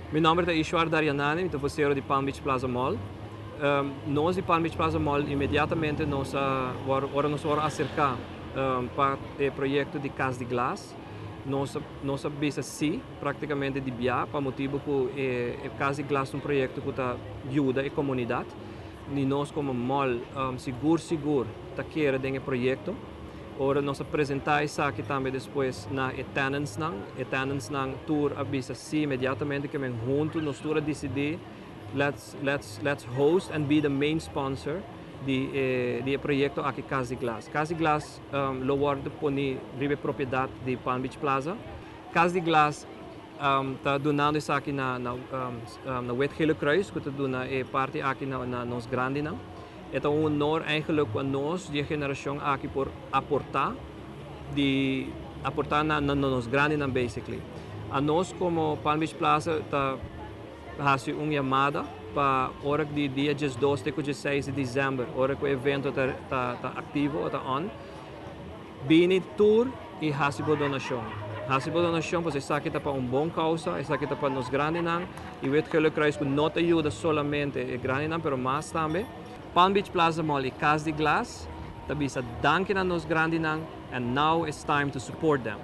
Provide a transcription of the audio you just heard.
Mi nomber ta Ishwar Daryanani, mi ta vocero di Palm Beach Plaza Mall. Nos di Palm Beach Plaza Mall inmediatamente nos a, ora nos a worde acerca pa e proyecto di Cas di Glas, nos a bisa si practicamente di bia, pa motibo cu e Cas di Glas ta un proyecto cu ta yuda e comunidad. Y nos como mall sigur sigur ta kere den e proyecto. Ora nos a presenta esaki tambe despues na e tenants nan, e tenants nan tur a bisa si inmediatamente, cu men hunto nos tur a dicidi let's host and be the main sponsor di e proyecto aki, Cas di Glas. Cas di Glas lo wordo poni riba propiedad di Palm Beach Plaza. Cas di Glas ta donando esaki na Wit Gele Kruis, cu ta duna e parti aki na nos grandinan. E ta un honor eigenlijk pa nos, di generacion aki, por aporta na nos grandinan basically. Anos como Palm Beach Plaza ta haci un yamada pa ora di dia 12 te 16 di december, ora cu e evento ta activo, ta on, bini tur y haci bo donacion. Haci bo donacion, pasobra esaki ta pa un bon causa, esaki ta pa nos grandinan, y Wit Gele Kruis no ta yuda solamente e grandinan, pero mas tambe. Palm Beach Plaza Mall y Cas di Glas, ta bisa danki na nos grandinan, and now it's time to support them.